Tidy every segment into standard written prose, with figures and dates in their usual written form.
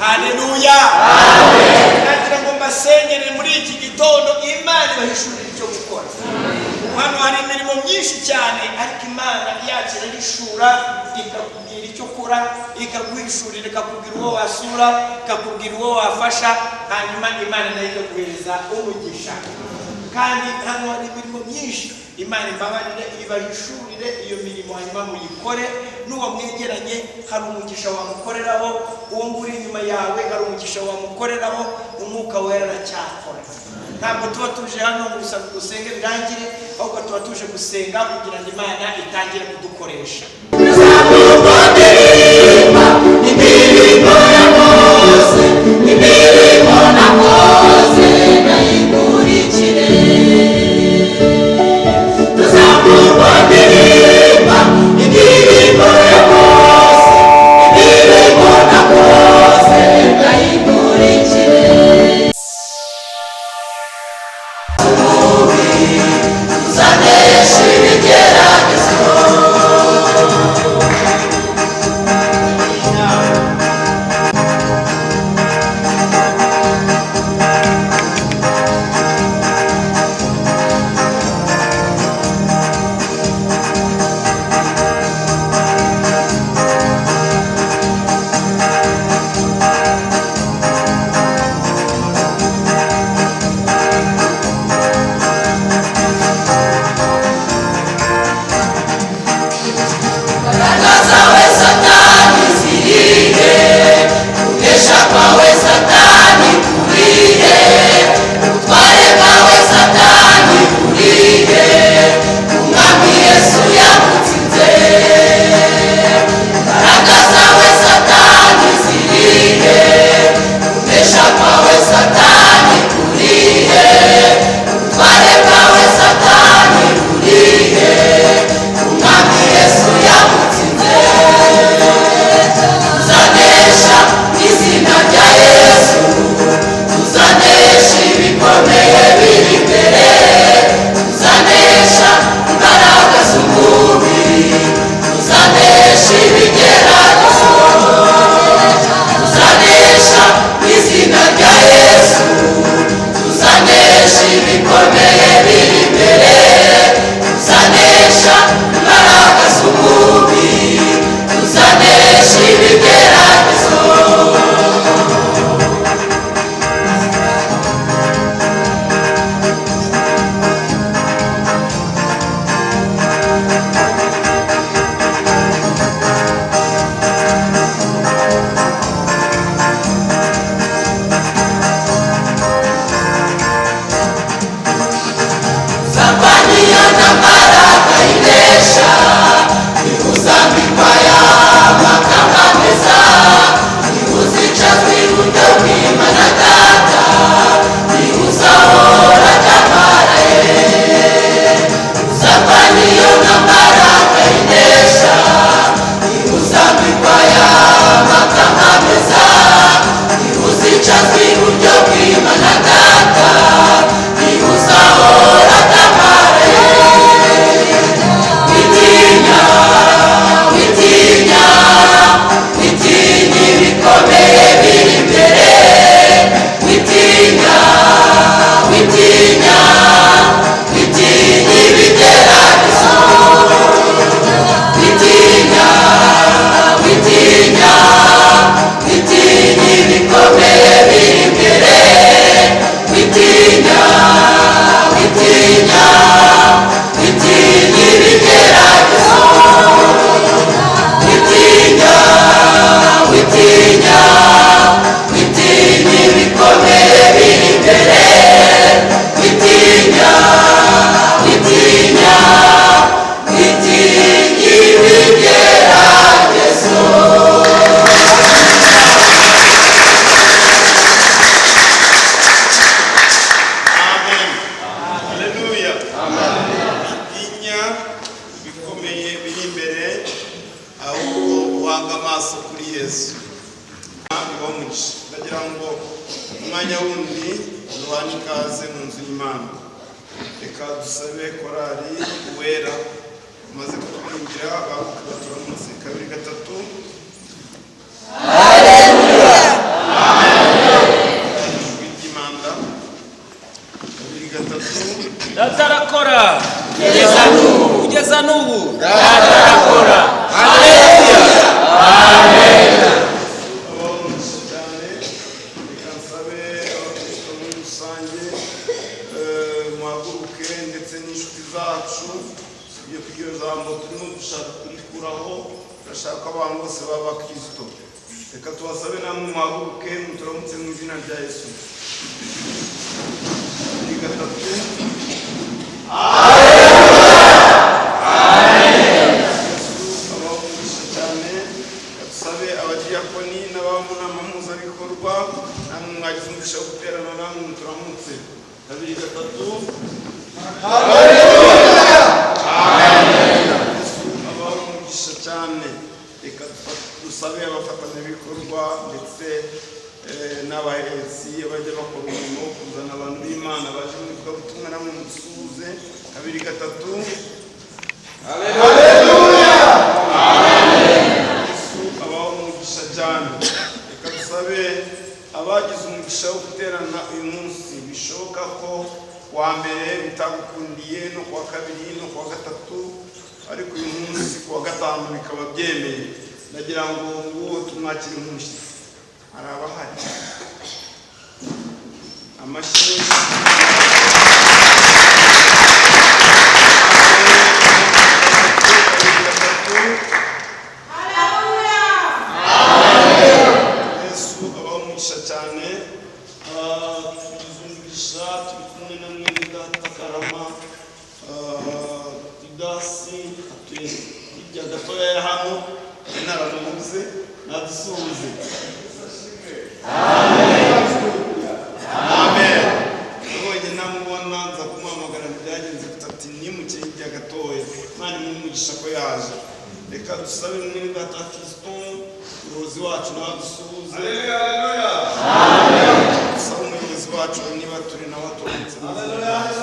Haleluya. Nagira ngo mbasengere muri iki gitondo, Imana ibahishurire icyo gukora. Hano hari imirimo myinshi cyane, ariko Imana yacu irahishura, ikakubwira icyo ukora, ikaguhishurira, ikakubwira uwo wasura, ikakubwira uwo wafasha, hanyuma Imana nayo ikaguhereza umugisha. Kandi hano hari imirimo myinshi, Imana imbabarire ibahishurire iyo mirimo, hanyuma muyikore. N'uwo mwegeranye hari umugisha wamukoreraho, uwo nguri inyuma yawe hari umugisha wamukoreraho. Umwuka Wera aracyakora. Ntabwo tuba tuje hano gusa ngo dusenge birangire, ahubwo tuba tuje gusenga kugira ngo Imana itangire kudukoresha. Imirimo ya Mose, imirimo nakoze nayikurikire. Tuzamurwa ndirimba imirimo ya Mose, imirimo nakoze nayikurikire. Tuzanesha ibigeragezo. Imbaraga zawe Satani zirihe? Kunesha kwawe Satani kurihe? Ubutware bwawe Satani burihe? Umwami Yesu yagutsinze. Imbaraga zawe Satani zirihe? Kunesha kwawe Satani kurihe? Ubutware bwawe Satani burihe? Umwami Yesu yagutsinze. Tuzanesha izina rya Yesu, tuzanesha ibikomeye biri imbere, tuzanesha imbaraga z'umubi, tuzanesha ibigeragezo. Tuzanesha izina rya Yesu, tuzanesha ibikomeye biri imbere, tuzanesha imbaraga z'umubi, tuzanesha ibigeragezo. Zapania na mbaraga inesha, ntibuzambikwa y'amakamba meza, ntibuzicazwa iburyo bw'Imana Data, ntibuzahora aryamaraye. Zapania na mbaraga inesha, ntibuzambikwa y'amakamba meza, ntibuzicazwa iburyo bw'Imana Data, ntibuzahora aryamaraye. Witinya, witinya, witinya ibikomeye biri imbere. Witinya, witinya, witinya ibigeragezo. Witinya, witinya, witinya ibikomeye biri imbere. Witinya, witinya, witinya ibigeragezo. Witinya, witinya, witinya ibikomeye biri imbere. Witinya, witinya, witinya ibigeragezo. Amen. Haleluya. Witinya ibikomeye biri imbere, ahubwo uhanga amaso kuri Yesu. Ibamugisha. Ndagira ngo umwanya wundi duhane ikaze mu nzu y'Imana. Reka dusabe korali Uwera umaze kutwingira baguka baturamutse kabiri gatatu. zacu. Ibyo iryo jambo turimo dushaka kurikuraho, turashaka abantu bose baba abakristo. Reka tubasabe namwe muhaguruke muturamutse mu izina rya Yesu. Ni gatatu. Yesu abahe umugisha cyane. Reka dusabe abadiyakoni n'ababa mu nama mpuzabikorwa, namwe mwagize umugisha wo guterana namwe muturamutse. Kabiri, gatatu. Yesu abahe umugisha cyane. Reka dusabe abafatanyabikorwa ndetse n'abahetsi bajya bakora umurimo wo kuzana abantu b'Imana baje mu ivugabutumwa, namwe mudusuhuze. Kabiri, gatatu. Yesu abaho umugisha cyane. Reka dusabe abagize umugisha wo guterana uyu munsi, bishoboka ko kuwa mbere bitagukundiye, no kuwa kabiri, no kuwa gatatu, ariko uyu munsi kuwa gatanu bikaba byemeye, ndagira ngo nguwo tumwakire nk'umushyitsi. Hari abahari? Amashyi. Gatatu. Yesu abaho umugisha cyane. Tugize umugisha, turi kumwe na mwene data Karama Didasi, atuye hirya gatoya ya hano, nari naramubuze, nadusuhuze. Amen. Nabonye ntamubona, nza kumuhamagara, ntibyagenze gute, ati nimukiye hirya gatoya. Imana imuhe umugisha ko yaje. Reka dusabe mwene data Fiston, umuyobozi wacu, nawe adusuhuze. Dusabe umuyobozi wacu niba turi nawe aturamutse mu izina rya Yesu.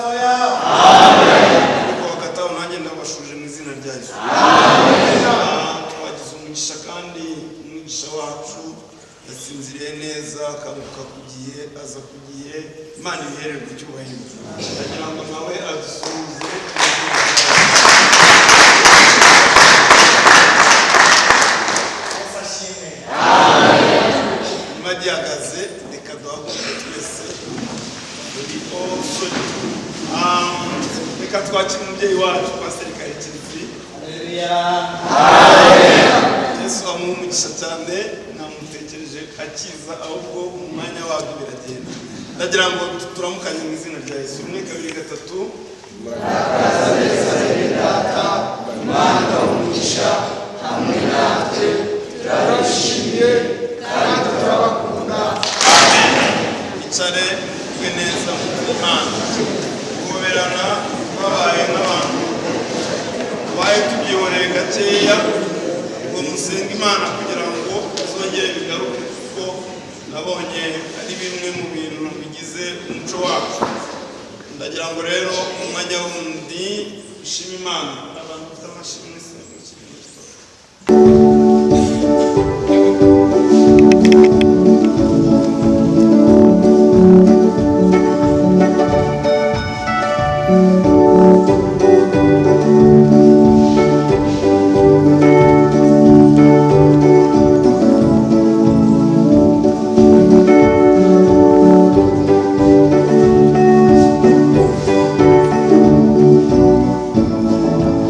Ariko hagati aho nanjye ndabashuje mu izina rya Yesu. Twagize umugisha kandi umwigisha wacu yasinziriye neza, akanguka ku gihe, aza ku gihe. Imana ibihererwe icyubahiro. Ndagira ngo nawe adusuhuze. Yesu ashimwe. Nyuma gihagaze, reka duhaguruke twese muri osoni. Reka twakire umubyeyi wacu Pasiteri Karekezi. Haleluya. Yesu amuha umugisha cyane. Namutekereje akiza, ahubwo mu mwanya wabyo biragenda. Ndagira ngo turamukanye mu izina rya Yesu. Rimwe, kabiri, gatatu. Icare mugubwe neza mu Imana. Guhoberana twabaye nk'abantu tubaye tubyihoreye gakeya, ngo musenge Imana kugira ngo bizongere bigaruke, kuko nabonye ari bimwe mu bintu bigize umuco wacu. Ndagira ngo rero umwanya wundi ushima Imana. Abantu bafite amashimwe se mu kintu gito. Amen.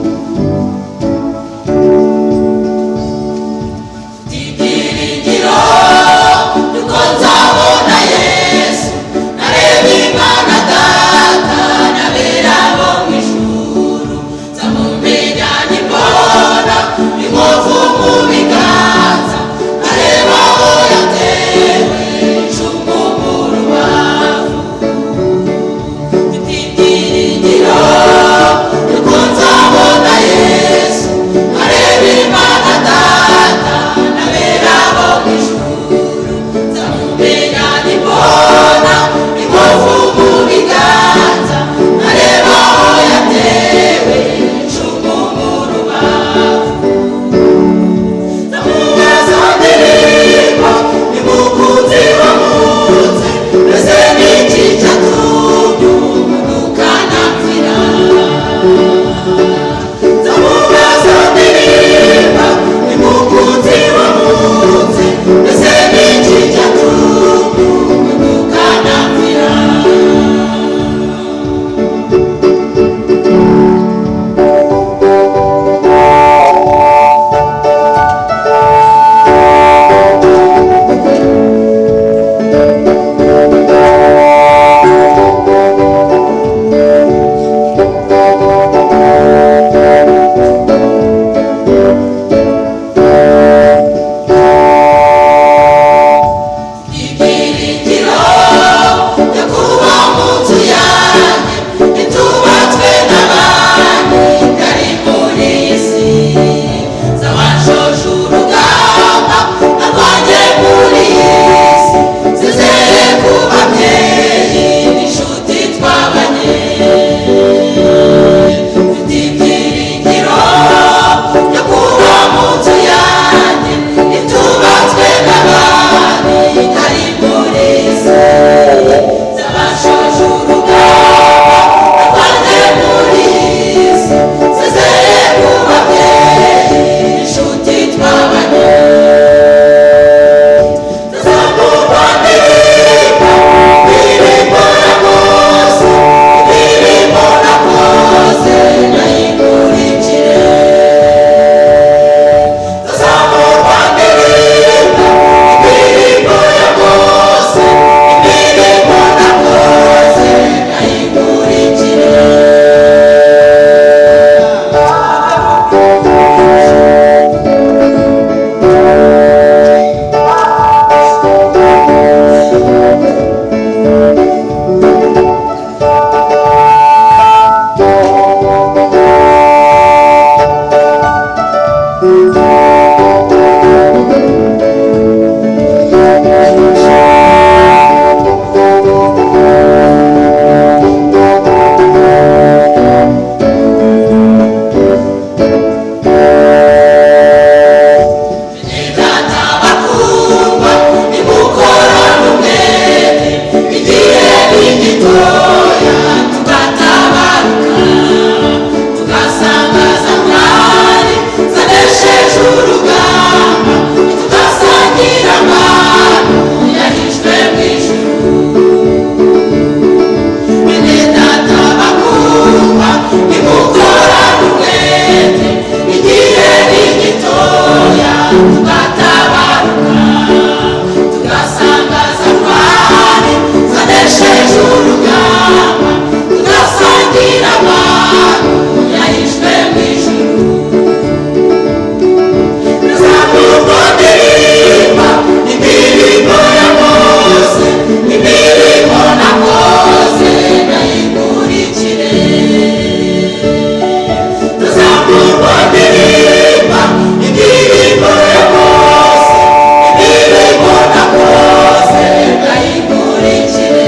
Satani zanesheje urugamba, tuzasangira amahoro yahishwe mu ijuru. Tuzamurwa ndirimba indirimbo ya Mose, indirimbo nakoze nayikurikire. Tuzamurwa ndirimba indirimbo ya Mose, indirimbo nakoze nayikurikire.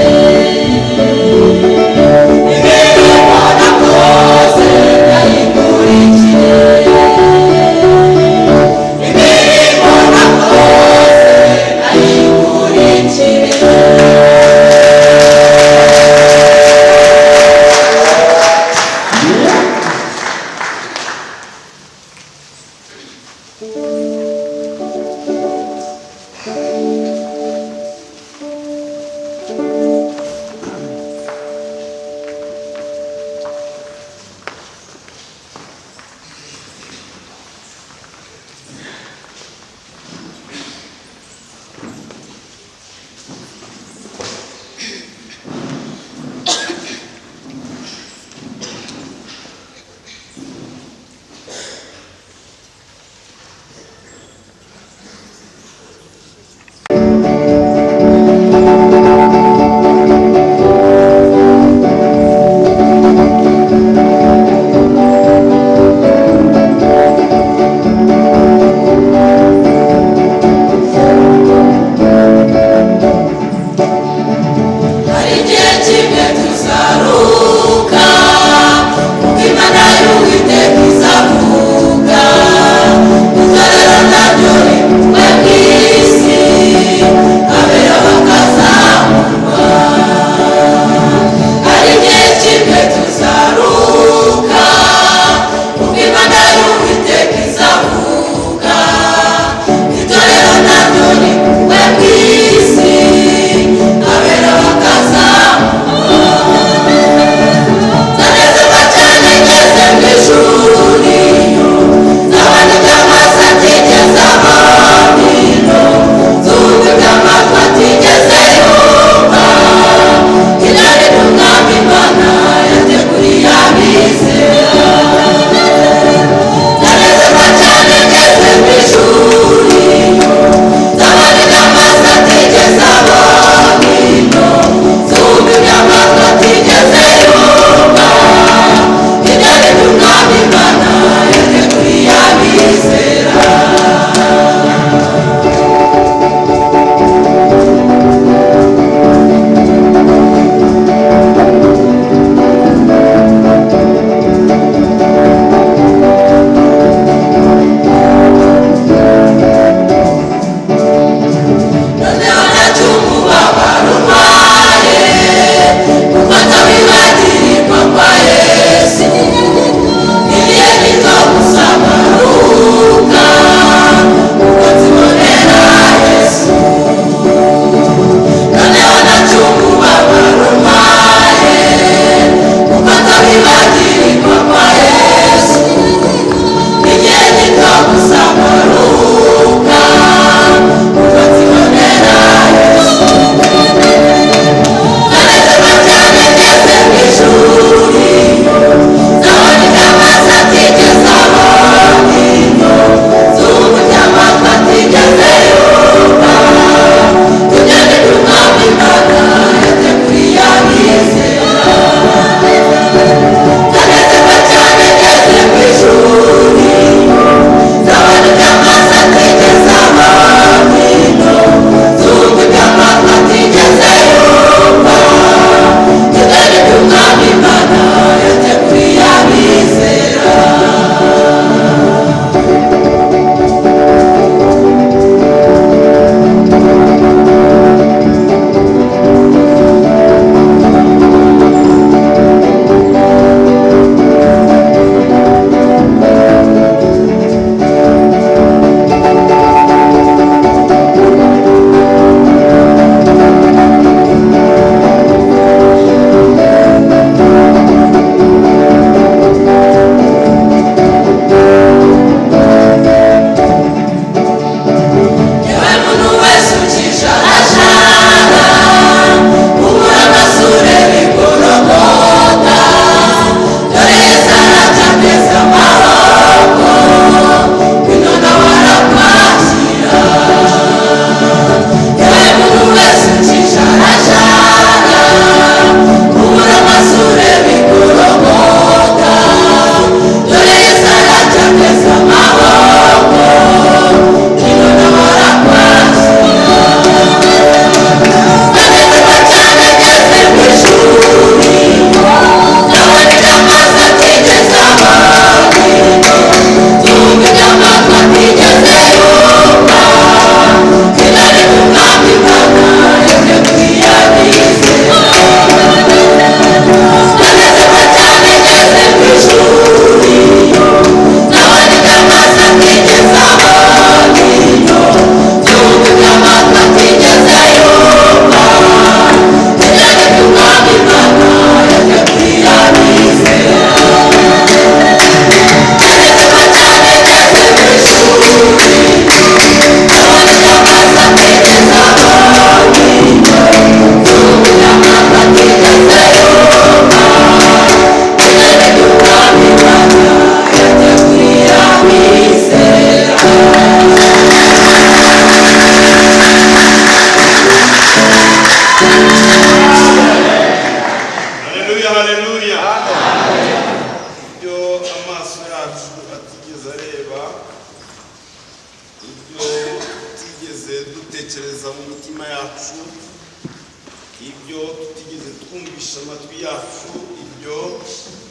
Ibyo tutigeze twumvisha amatwi yacu, ibyo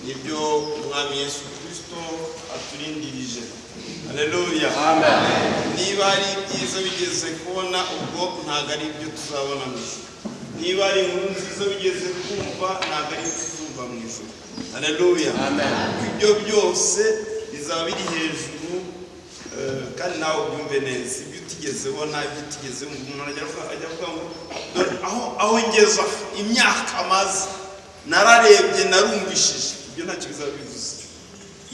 nibyo Umwami Yesu Kirisito aturindirije. Haleluya! Niba ari ibyiza bigeze kubona, ubwo ntabwo ari ibyo tuzabona mu ijuru. Niba ari inkuru nziza bigeze kumva, ntabwo ari ibyo tuzumva mu ijuru. Haleluya! Ibyo byose bizaba biri hejuru. Kandi nawe ubyumve neza, ibyo utigeze ubona, ibyo utigeze wumva. Umuntu ajya avuga ngo: "Dore aho ngeze aha, imyaka maze nararebye, narumvishije." Ibyo ntacyo bizaba bivuze.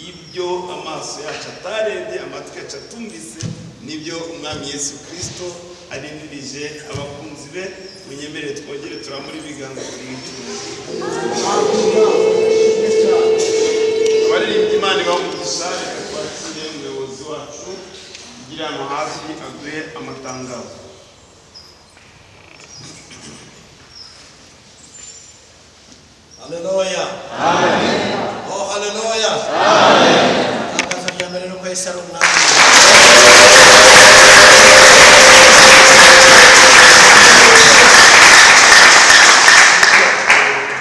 Ibyo amaso yacu atarebye, amatwi yacu atumvise, nibyo Umwami Yesu Kirisito arindirije abakunzi be. Munyemerere twongere turamure ibiganza tumwicuruze. Abaririmbyi, Imana ibaha. Reka twakire umuyobozi wacu ugira hano hafi aduhe amatangazo. Haleluya! Oh, haleluya! Itangazo rya mbere ni uko Yesu ari Umwami.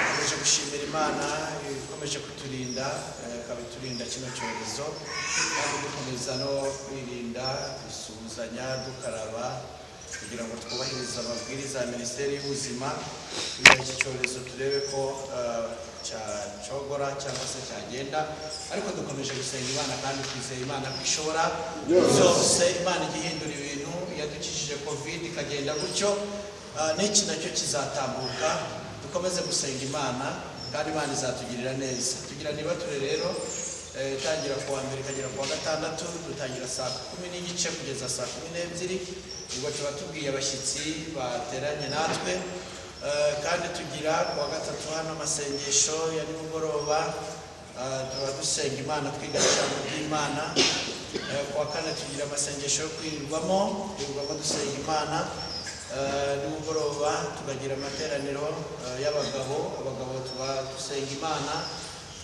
Dukomeje gushimira Imana ikomeje kuturinda, ikaba iturinda kino cyorezo, kandi dukomeza no kwirinda gusuhuzanya, dukaraba, kugira ngo twubahirize amabwiriza ya Minisiteri y'Ubuzima, kugira iki cyorezo turebe ko cyacogora cyangwa se cyagenda. Ariko dukomeje gusenga Imana kandi twizeye Imana ko ishobora byose. Imana ijya ihindura ibintu. Yadukijije COVID ikagenda gutyo, n'iki nacyo kizatambuka. Dukomeze gusenga Imana kandi Imana izatugirira neza. Tugira nibature rero, itangira ku wa mbere ikagera ku wa gatandatu. Dutangira saa 10:30 kugeza saa 12. Ubwo tuba tubwiye abashyitsi bateranye natwe. Kandi tugira ku wa gatatu hano amasengesho ya nimugoroba. Tuba dusenga Imana, twiga ijambo ry'Imana. Ku wa kane tugira amasengesho yo kwirirwamo dusenga Imana. Nimugoroba tukagira amateraniro y'abagabo. Abagabo tuba dusenga Imana,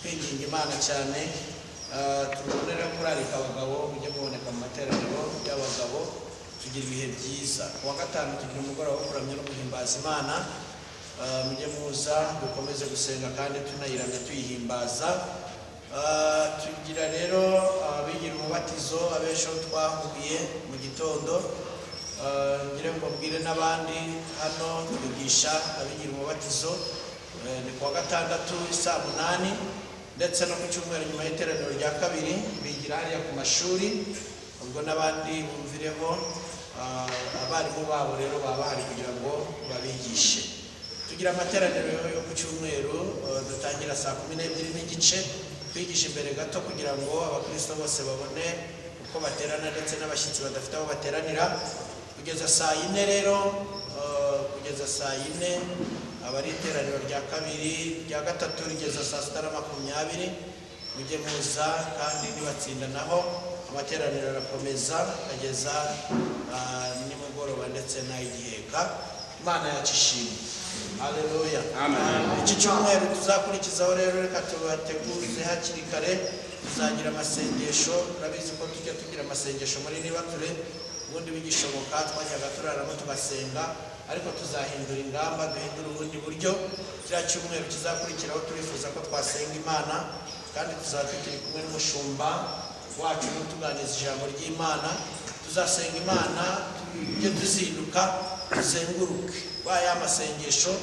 twinginga Imana cyane. Tubonera kurarika abagabo, mujye muboneka mu materaniro y'abagabo, tugira ibihe byiza. Ku wa gatanu tugira umugoroba wo kuramya no guhimbaza Imana. Mujye muza dukomeze gusenga kandi tunayiramya, tuyihimbaza. Tugira rero abigira umubatizo, abenshi aho twahuye mu gitondo. Ngire ngo mbwire n'abandi hano, twigisha abigira umubatizo. Ni ku wa gatandatu saa 8, ndetse no ku cyumweru nyuma y'iteraniro rya kabiri bigira hariya ku mashuri. Ubwo n'abandi bumvireho. Abarimu babo rero baba bahari kugira ngo babigishe. Tugira amateraniro yo ku cyumweru, dutangira saa 12:30, twigisha imbere gato kugira ngo abakristo bose babone uko baterana, ndetse n'abashyitsi badafite aho bateranira, kugeza saa 4 rero. Kugeza saa 4 aba ari iteraniro rya kabiri. Rya gatatu rigeza saa 6:20. Mujye muza. Kandi nibatsinda naho amateraniro arakomeza akageza nimugoroba ndetse n'ay'igiheka. Imana yacu ishimwe. Haleluya! Iki cyumweru tuzakurikizaho rero, reka tubateguze hakiri kare, tuzagira amasengesho. Urabizi ko tujya tugira amasengesho muri nibature. Ubundi bigishoboka twajyaga turaramo tugasenga, ariko tuzahindura ingamba, duhindure ubundi buryo. Kiriya cyumweru kizakurikiraho turifuza ko twasenga Imana, kandi tuzaba tukiri kumwe n'umushumba wacu tuganiriza ijambo ry'Imana. Tuzasenga Imana, tujye tuzinduka tuzenguruke wa ya masengesho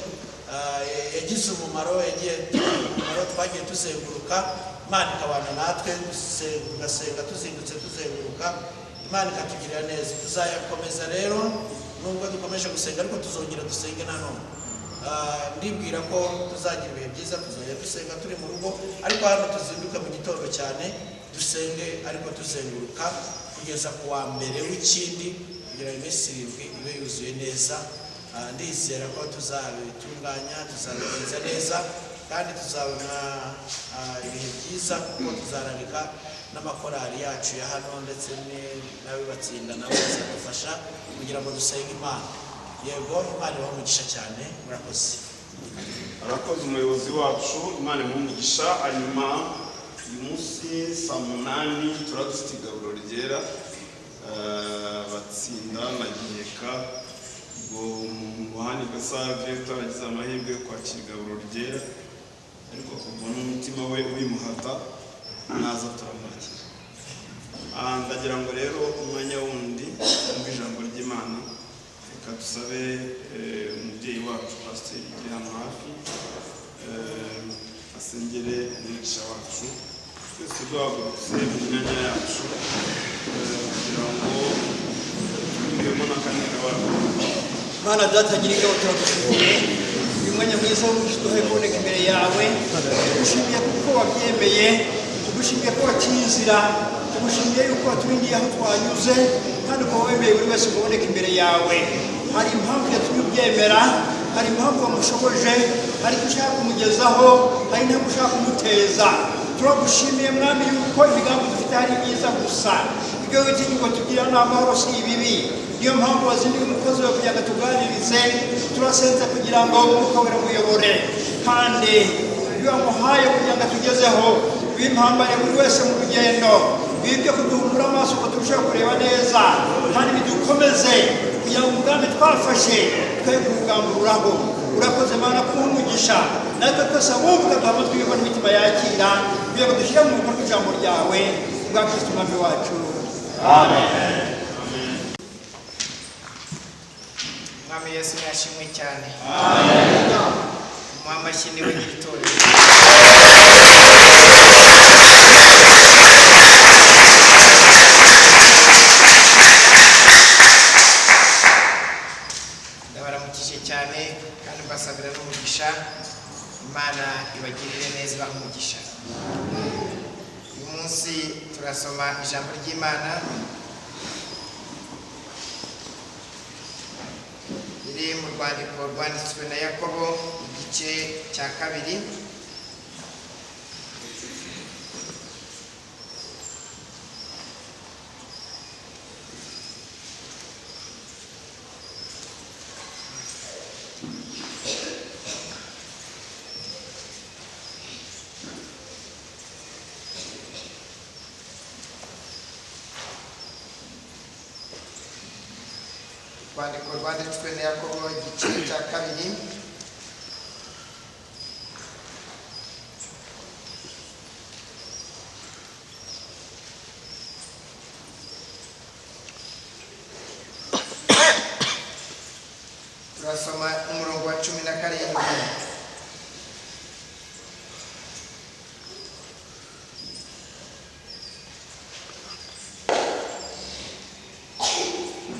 yagize umumaro, yagiye umumaro. Twagiye tuzenguruka, Imana ikabana natwe, tugasenga tuzindutse tuzenguruka, Imana ikatugirira neza. Tuzayakomeza rero, nubwo dukomeje gusenga, ariko tuzongera dusenge nanone. Ndibwira ko tuzagira ibihe byiza. Tuzajya dusenga turi mu rugo, ariko hano tuzinduke mu gitondo cyane dusenge, ariko tuzenguruka kugeza ku wa mbere w'ikindi, kugira ngo iminsi 7 ibe yuzuye neza. Ndizera ko tuzabitunganya, tuzabigenza neza, kandi tuzabona ibihe byiza, kuko tuzararika n'amakorali yacu ya hano, ndetse n'abibatsinda nabo bazadufasha kugira ngo dusenge Imana. Yego, Imana ibahe umugisha cyane. Murakoze. Arakoze umuyobozi wacu, Imana imuhe umugisha. Hanyuma uyu munsi saa 8 turaba dufite igaburo ryera. Batsinda na Giheka. Ubwo umuntu wahana Gasave utaragize amahirwe yo kwakira igaburo ryera, ariko akumva n'umutima we ubimuhata, naza turamwakira. Ndagira ngo rero umwanya wundi twumve ijambo ry'Imana. Reka dusabe umubyeyi wacu pasiteri uri hano hafi, asengere umwigisha wacu. Twese duhagurutse mu myanya yacu, kugira ngo twumvemo n'akandi kabaro. Mana Data Nyiringabo, turagushimiye uyu mwanya mwiza duhaye kuboneka imbere yawe. Tugushimiye kuko wabyemeye, tugushimiye ko waciye inzira, tugushimiye yuko waturindiye aho twanyuze, kandi ukaba wemeye buri wese kuboneka imbere yawe. Hari impamvu yatumye ubyemera, hari impamvu wamushoboje, hari icyo ushaka kumugezaho, hari intambwe ushaka kumuteza. Turagushimiye Mwami yuko imigambi dufite ari myiza gusa, ibyo witinya tugira ni amahoro si ibibi. Niyo mpamvu wazinduye umukozi wawe kugira ngo atuganirize. Turasenze kugira ngo Umwuka Wera amuyobore, kandi ibyo wamuhaye kugira ngo atugezeho bimpambare buri wese mu rugendo, bibyo kuduhumura amaso ngo turusheho kureba neza, kandi bidukomeze kugira ngo umugambi twafashe twe kuwugambururaho. Urakoze Mana kuba umugisha natwe twese abumva, ukaduha amatwi yumva n'imitima yakira, kugira ngo dushyire mu bikorwa ijambo ryawe bwa Kristo Umwami wacu. Amen. Mwami Yesu yashimwe cyane. Tumuhe amashyi niwe nyir'itorero. Ndabaramukije cyane kandi mbasabira n'umugisha. Imana ibagirire neza, ibahe umugisha. Uyu munsi turasoma ijambo ry'Imana riri mu rwandiko rwanditswe na Yakobo, igice cya 2. Urwandiko rwanditswe na Yakobo, igice cya 2. Turasoma umurongo wa 17.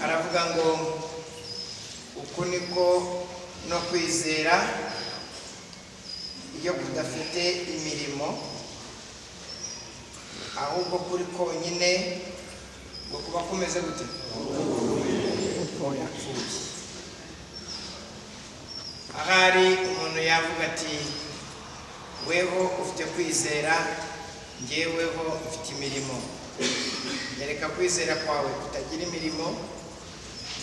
Aravuga ngo uku niko no kwizera iyo kudafite imirimo, ahubwo kuri konyine ngo kuba kumeze gute? Ahari umuntu yavuga ati weho ufite kwizera, njyeweho mfite imirimo. Nyereka kwizera kwawe kutagira imirimo,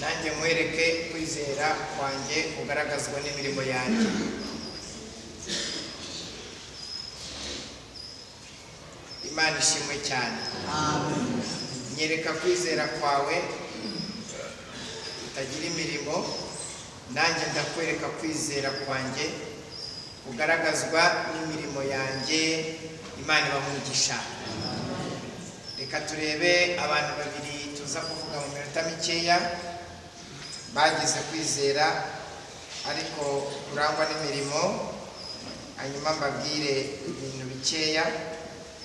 nanjye nkwereke kwizera kwanjye kugaragazwa n'imirimo yanjye. Imana ishimwe cyane. Amen. Nyereka kwizera kwawe kutagira imirimo, nanjye ndakwereka kwizera kwanjye kugaragazwa n'imirimo yanjye. Imana ibahe. Reka turebe abantu babiri tuza kuvuga mu minota mikeya bagize kwizera ariko kurangwa n'imirimo, hanyuma mbabwire ibintu bikeya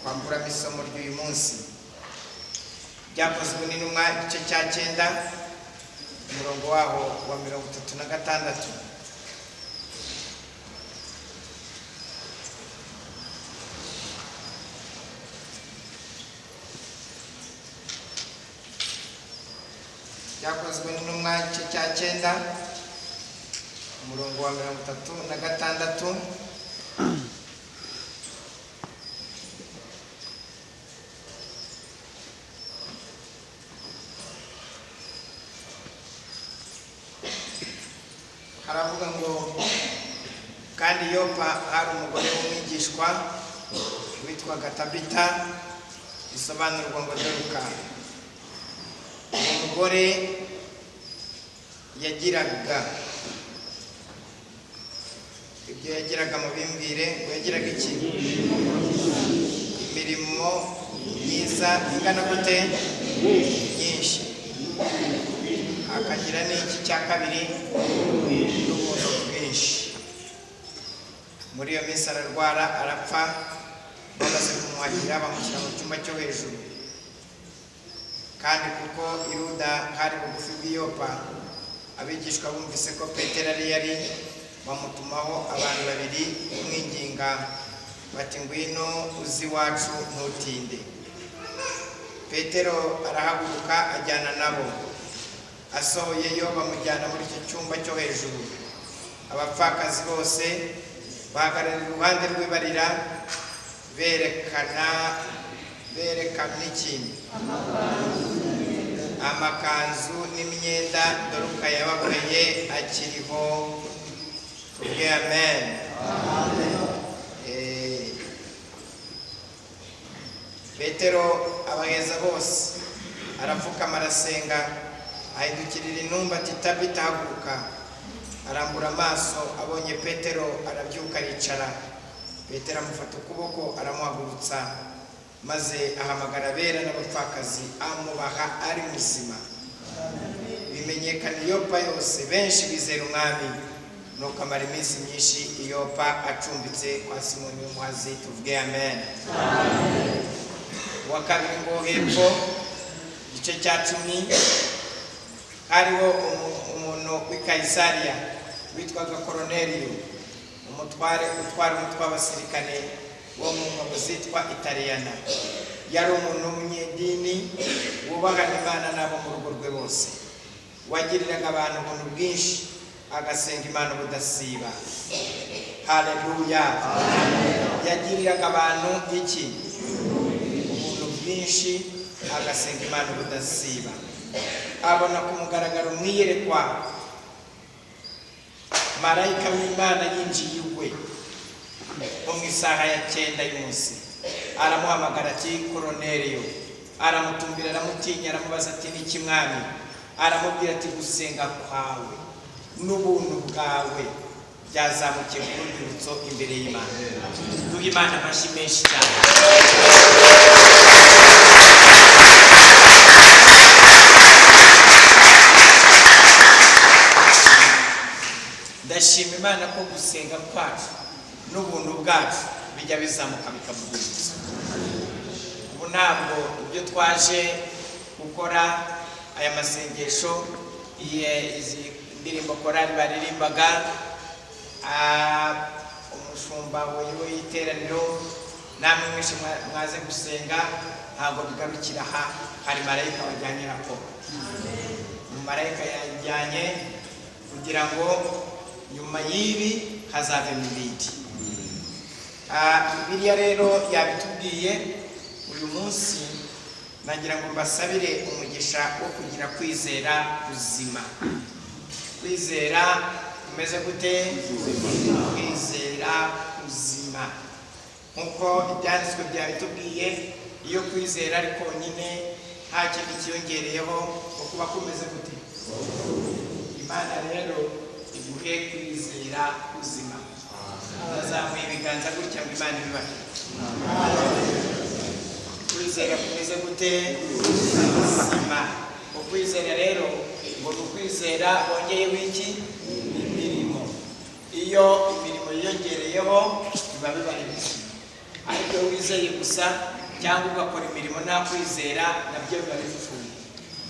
twakuramo isomo ry'uyu munsi. Byakozwe n'intumwa igice cya 9 umurongo waho wa 36. Byakozwe n'intumwa igice cya 9 umurongo wa 36. Haravuga ngo kandi Yopa hari umugore w'umwigishwa witwaga Tabita, bisobanurwa ngo Doruka. Uwo mugore Yagiraga ibyo yagiraga, mubimbwire ngo yagiraga iki? Imirimo myiza ingana gute? Myinshi. Akagira n'iki cya kabiri? N'ubuntu bwinshi. Muri iyo minsi ararwara, arapfa. Bamaze kumwakira, bamushyira mu cyumba cyo hejuru. Kandi kuko i Luda hari bugufi bw'i Yopa, abigishwa bumvise ko Petero ari yari, bamutumaho abantu babiri kumwinginga bati: "Ngwino uze iwacu, ntutinde." Petero arahaguruka, ajyana nabo. Asohoyeyo, bamujyana muri icyo cyumba cyo hejuru. Abapfakazi bose bahagarara iruhande rwe barira, berekana ikintu, amakanzu n'imyenda Doruka yababoheye akiriho. Tuvuge amen. Petero abaheza bose, arapfukama, arasenga, ahindukirira intumbi ati: "Tabita, haguruka." Arambura amaso, abonye Petero, arabyuka, aricara. Petero amufata ukuboko, aramuhagurutsa, maze ahamagara abera n'abapfakazi, amubaha ari muzima. Bimenyekana i Yopa yose, benshi bizera Umwami. Nuko amara iminsi myinshi i Yopa, acumbitse kwa Simoni w'umuhazi. Tuvuge amen. Uwa kabiri ngo hepfo, igice cya 10, hariho umuntu w'i Kayisariya witwaga Koroneliyo, umutware utwara umutwe w'abasirikare wo mu ngabo zitwa Italiyana. Yari umuntu w'umunyedini, wubahana Imana n'abo mu rugo rwe bose, wagiriraga abantu ubuntu bwinshi, agasenga Imana ubudasiba. Haleluya! Yagiriraga abantu iki? Ubuntu bwinshi, agasenga Imana ubudasiba. Abona ku mugaragaro mu iyerekwa marayika w'Imana yinjiye iwe nko mu isaha ya 9 y'umunsi, aramuhamagara ati: "Koroneliyo." Aramutumbira, aramutinya, aramubaza ati: "Niki, Mwami?" Aramubwira ati: "Gusenga kwawe n'ubuntu bwawe byazamukiye ku rwibutso imbere y'Imana." Duhe Imana amashyi menshi cyane. Ndashima Imana ko gusenga kwacu n'ubuntu bwacu bijya bizamuka bikaba urwibutso. Ubu ntabwo ibyo twaje gukora, aya masengesho, izi ndirimbo korali baririmbaga, umushumba wayoboye iteraniro, namwe mwese mwaze gusenga, ntabwo bigarukira aha. Hari marayika wajyanye raporo. Marayika yajyanye kugira ngo nyuma y'ibi hazavemo ibindi. Bibiliya rero yabitubwiye. Uyu munsi nagira ngo mbasabire umugisha wo kugira kwizera kuzima. Kwizera kumeze gute? Kwizera kuzima, nk'uko ibyanditswe byabitubwiye, iyo kwizera ari konyine, nta kindi kiyongereyeho, ngo kuba kumeze gute? Imana rero iguhe kwizera kuzima. Bazamuye ibiganza gutya ngo Imana ibibahe. Kwizera kumeze gute? Kuzima. Ukwizera rero ngo ni ukwizera wongeyeho iki? Imirimo. Iyo imirimo yiyongereyeho, biba bibaye bizima. Ariko iyo wizeye gusa cyangwa ugakora imirimo nta kwizera, nabyo biba bipfuye.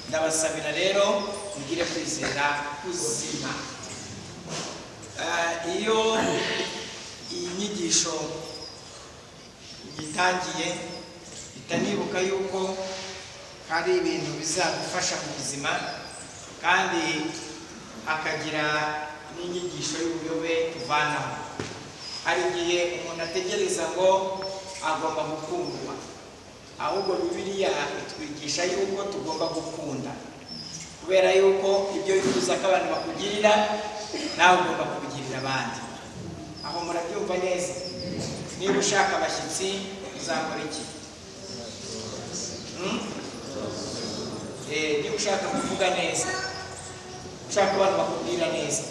Ndabasabira rero mugire kwizera kuzima. Iyo iyi nyigisho nyitangiye, mpita nibuka yuko hari ibintu bizadufasha mu buzima, kandi hakagira n'inyigisho y'ubuyobe tuvanaho. Hari igihe umuntu ategereza ngo agomba gukundwa, ahubwo Bibiliya itwigisha yuko tugomba gukunda, kubera yuko ibyo wifuza ko abantu bakugirira, nawe ugomba kubigirira abandi. Aho murabyumva neza? Niba ushaka abashyitsi, uzakora iki? Niba ushaka kuvuga neza, Ushaka abantu bakubwira neza,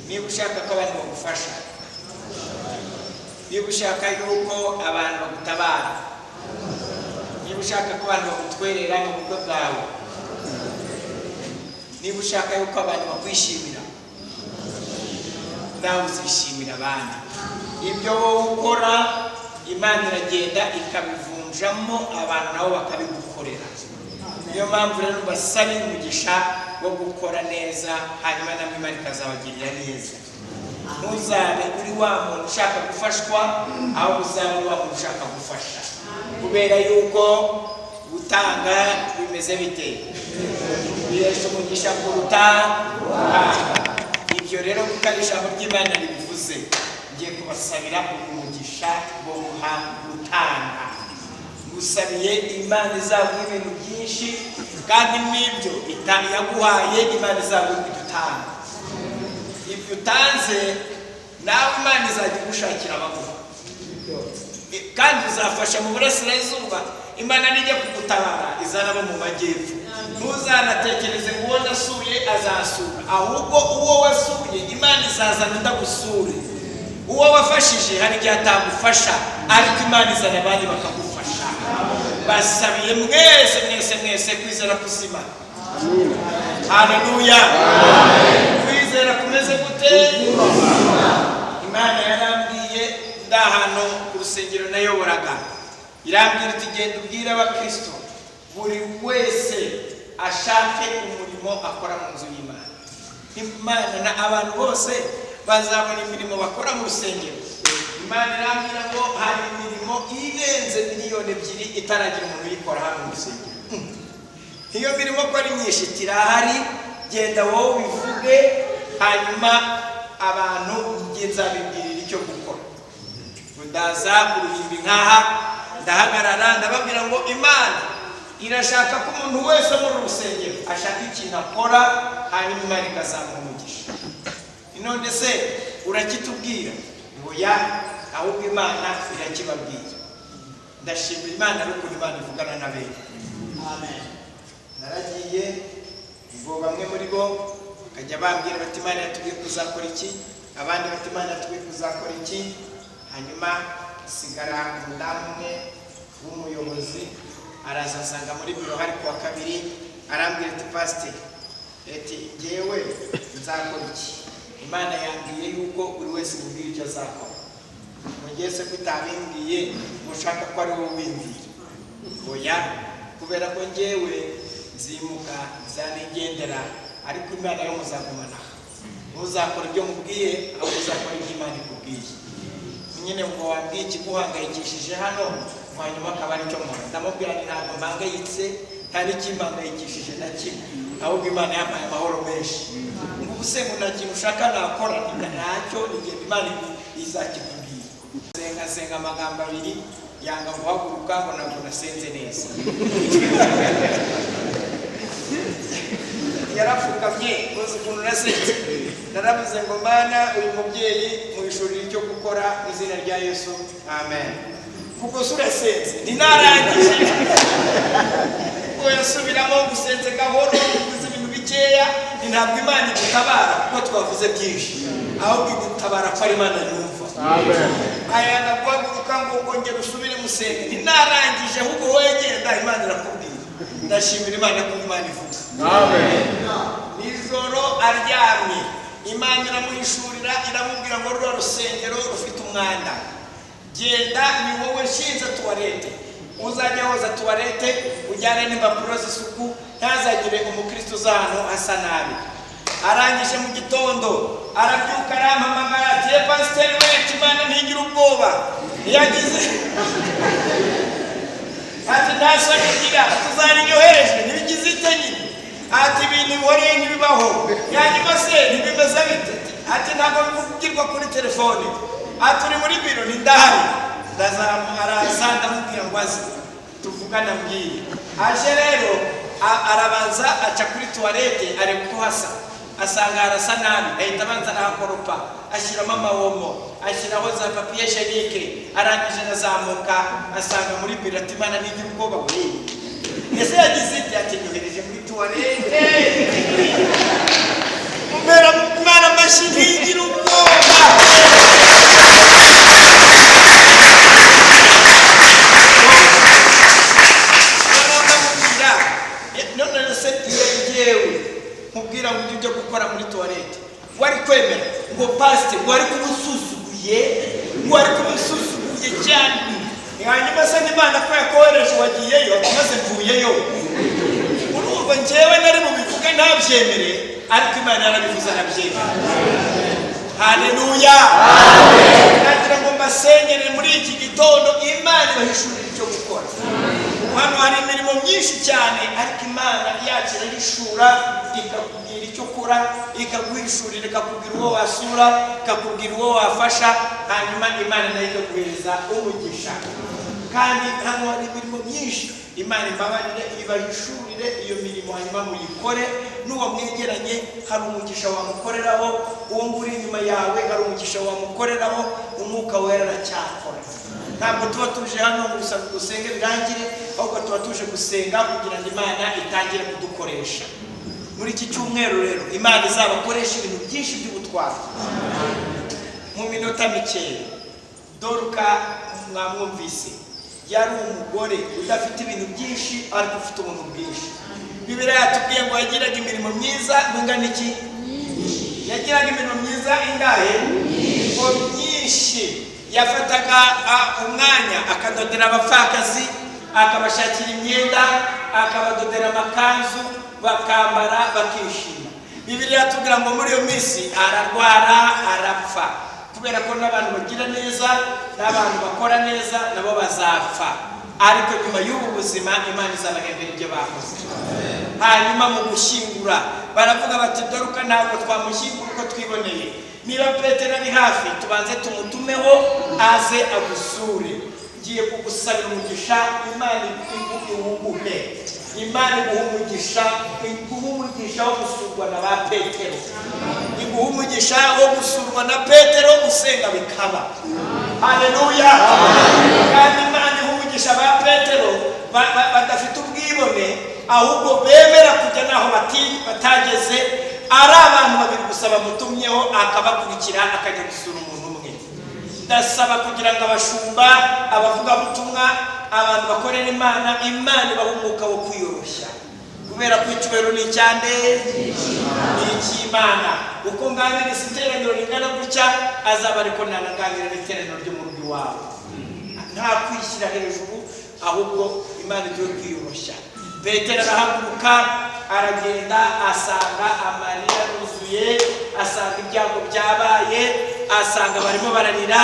niba ushaka ko abantu bagufasha, niba ushaka yuko abantu bagutabara, niba ushaka ko abantu bagutwerera mu bukwe bwawe, niba ushaka yuko abantu bakwishimira, nawe uzishimira abandi. Ibyo wowe ukora Imana iragenda ikabivunjamo abantu nabo bakabigukorera. Niyo mpamvu rero mbasabira umugisha wo gukora neza, hanyuma namwe Imana ikazabagirira neza. Ntuzabe uri wa muntu ushaka gufashwa, ahubwo uzabe uri wa muntu ushaka gufasha, kubera yuko gutanga bimeze bite? Bihesha umugisha kuruta guhabwa. Ibyo rero kuko ari ijambo ry'Imana ribivuze, ngiye kubasabira umugisha wo gutanga. Ngusabiye Imana izaguha ibintu byinshi, kandi n'ibyo yaguhaye Imana izaguha ibyo utanga. Ibyo utanze nawe Imana izajya igushakira abaguha, kandi uzafasha mu burasirazuba. Imana nijya kugutabara izanaba mu majyepfo. Ntuzanatekereze ngo uwo nasuye azasura, ahubwo uwo wasuye Imana izazana ndagusure. Uwo wafashije hari igihe atagufasha, ariko Imana izana abandi bakagufasha. Basabiye mwese mwese mwese kwizera kuzima. Haleluya. Kwizera kumeze gute? Imana yarambwiye ndahano ku rusengero nayoboraga, irambwira iti genda ubwire abakristo buri wese ashake umurimo akora mu nzu y'Imana. Imana na abantu bose bazabona imirimo bakora mu rusengero. Imana irambwira ngo hari imirimo irenze 2 miliyoni itaragira umuntu uyikora hano mu rusengero. Iyo mirimo ko ari myinshi tirahari, genda wowe ubivuge, hanyuma abantu njye nzabibwirira icyo gukora. Ndaza ku ruhimbi nkaha, ndahagarara, ndababwira ngo Imana irashaka ko umuntu wese muri uru rusengero ashaka ikintu akora, hanyuma Imana ikazamuha umugisha. None se urakitubwira? Oya, ahubwo Imana irakibabwira. Ndashimira Imana ariko Imana ivugana n'abera. Amen. Naragiye, ubwo bamwe muri bo bakajya bambwira bati Imana yatubwiye kuzakora iki, abandi bati Imana yatubwiye kuzakora iki. Hanyuma sigara umudamu umwe w'umuyobozi, araza ansanga muri biro hari kuwa kabiri, arambwira ati pasiteri, ati ngewe nzakora iki? Imana yambwiye yuko buri wese mubwira icyo azakora. Mugihe se ko utabimbwiye ngo ushaka ko ari wowe ubimbwira? Oya, kubera ko ngewe nzimuka nzanigendera, ariko Imana yo muzagumana. Ntuzakora ibyo mubwiye, ahubwo uzakora ibyo Imana ikubwiye. Nyine ngo wambwiye ikiguhangayikishije hano, hanyuma akaba aricyo nkora. Ndamubwira nti ntabwo mpangayitse, nta n'ikimpangayikishije na kimwe, ahubwo Imana yampaye amahoro menshi. Ngo ubu se ngo nta kintu ushaka nakora? Nti ntacyo, nigenda Imana izakikubwira. Senga senga amagambo abiri, yanga guhaguruka ngo ntabwo nasenze neza. Yarapfukamye. Muzi ukuntu nasenze? Naravuze ngo Mana, uyu mubyeyi muhishurira icyo gukora mu izina rya Yesu, amen. Kuko se urasenze? Ntinarangije. Ubwo yasubiramo gusenze gahoro, uvuze ibintu bikeya. Ni ntabwo Imana igutabara kuko twavuze byinshi, ahubwo igutabara ko ari Imana yumva. Ayanga guhaguruka ngo ongera usubire musenge. Ntinarangije, ahubwo wowe genda Imana irakubwira. Ndashimira Imana ko Imana ivuga. Nijoro aryamye, Imana iramuhishurira, iramubwira ngo ruriya rusengero rufite umwanda, genda ni wowe nshinze toilette, uzajya woza toilette, ujyane n'impapuro z'isuku, ntazagire umukristo uza ahantu hasa nabi. Arangije mu gitondo arabyuka arampamagara ati ye pasiteri we, Imana ntigira ubwoba. Yagize ati nta soni igira, tuzaryohereje ntibigize ite nyine. Ati ibintu bihoreye ntibibaho. Hanyuma se ntibimeze bite? Ati ntabwo bivugirwa kuri telefone. Ati uri muri biro? Ntindahari. Araza, ndamubwira ngo aze tuvugane ambwire. Aje rero arabanza aca kuri toilette areba uko hasa, asanga harasa nabi, ahita abanza arahakoropa, ashyiramo amawomo, ashyiraho za papier hygiénique. Arangije arazamuka asanga muri biro, ati Imana ntigira ubwoba we. Ese yagize ite? Ati nyohereje muri Toilette. Mumera Imana amashyi, ntigira ubwoba. Noneho ndamubwira, none se iyo njyewe nkubwira ngo ujye ujya gukora muri toilette, wari kwemera? Ngo pasite, ngo wari kuba usuzuguye, ngo wari kuba usuzuguye cyane. Hanyuma se n'Imana ko yakohereje, wagiyeyo, maze mvuyeyo. Urumva njyewe nari bubivuge ntabyemere, ariko Imana yarabivuze arabyemera. Haleluya! Nagira ngo mbasengere muri iki gitondo, Imana ibahishurire icyo gukora. Hano hari imirimo myinshi cyane, ariko Imana yacu irahishura, ikakubwira icyo ukora, ikaguhishurira, ikakubwira uwo wasura, ikakubwira uwo wafasha, hanyuma Imana nayo ikaguhereza umugisha. Kandi hano hari imirimo myinshi. Imana imbabarire, ibahishurire iyo mirimo, hanyuma muyikore. N'uwo mwegeranye hari umugisha wamukoreraho, uwo nguri inyuma yawe hari umugisha wamukoreraho. Umwuka Wera aracyakora. Ntabwo tuba tuje hano ngo gusa dusenge birangire, ahubwo tuba tuje gusenga kugira ngo Imana itangire kudukoresha muri iki cyumweru. Rero Imana izabakoresha ibintu byinshi by'ubutwari. Mu minota mikeya, Doruka mwamwumvise, yari umugore udafite ibintu byinshi ariko ufite ubuntu bwinshi. Bibiliya yatubwiye ngo yagiraga imirimo myiza ingana iki? Yagiraga imirimo myiza ingahe? Ngo myinshi. Yafataga umwanya akadodera abapfakazi, akabashakira imyenda, akabadodera amakanzu, bakambara bakishima. Bibiliya yatubwira ngo muri iyo minsi ararwara, arapfa, kubera ko n'abantu bagira neza n'abantu bakora neza nabo bazapfa, ariko nyuma y'ubu buzima Imana izabahembera ibyo bakoze. Hanyuma mu gushyingura baravuga bati: "Doruka ntabwo twamushyingura uko twiboneye. Niba Petero ari hafi, tubanze tumutumeho aze agusure." Ngiye kugusabira umugisha, Imana iwuguhe. Imana iguha umugisha, iguha umugisha wo gusurwa na ba Petero, iguha umugisha wo gusurwa na Petero, usenga bikaba. Haleluya! Kandi Imana iha umugisha ba Petero badafite ubwibone, ahubwo bemera kujya n'aho batageze. Ari abantu babiri gusa bamutumyeho, akabakurikira, akajya gusura umuntu umwe. Ndasaba kugira ngo abashumba, abavugabutumwa, abantu bakorera Imana, Imana ibaha umwuka wo kwiyoroshya, kubera ko icyubahiro ni icyande? Ni icy'Imana. Uko nganiriza iteraniro ringana gutya, azaba ariko nanaganira n'iteraniro ryo mu rugo iwawe. Nta kwishyira hejuru, ahubwo Imana igiye kwiyoroshya. Petero arahaguruka, aragenda, asanga amarira yuzuye, asanga ibyago byabaye, asanga barimo bararira.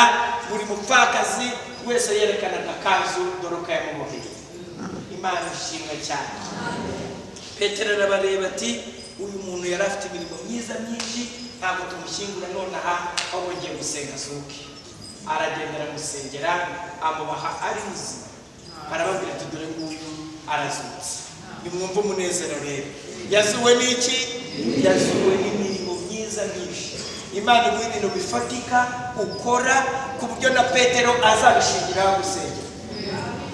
Buri mupfakazi wese yerekanaga akanzu Doruka yamuboheye. Imana ishimwe cyane. Petero arabareba ati: "Uyu muntu yari afite imirimo myiza myinshi, ntabwo tumushyingura nonaha, ahubwo ngiye gusenga azuke." Aragenda, aramusengera, amubaha ari muzima. Arababwira ati: "Dore nguyu arazutse, nimwumve umunezero." Rero yazuwe n'iki? Yazuwe n'imirimo myiza myinshi. Imana iguha ibintu bifatika ukora, ku buryo na Petero azabishingiraho gusengera.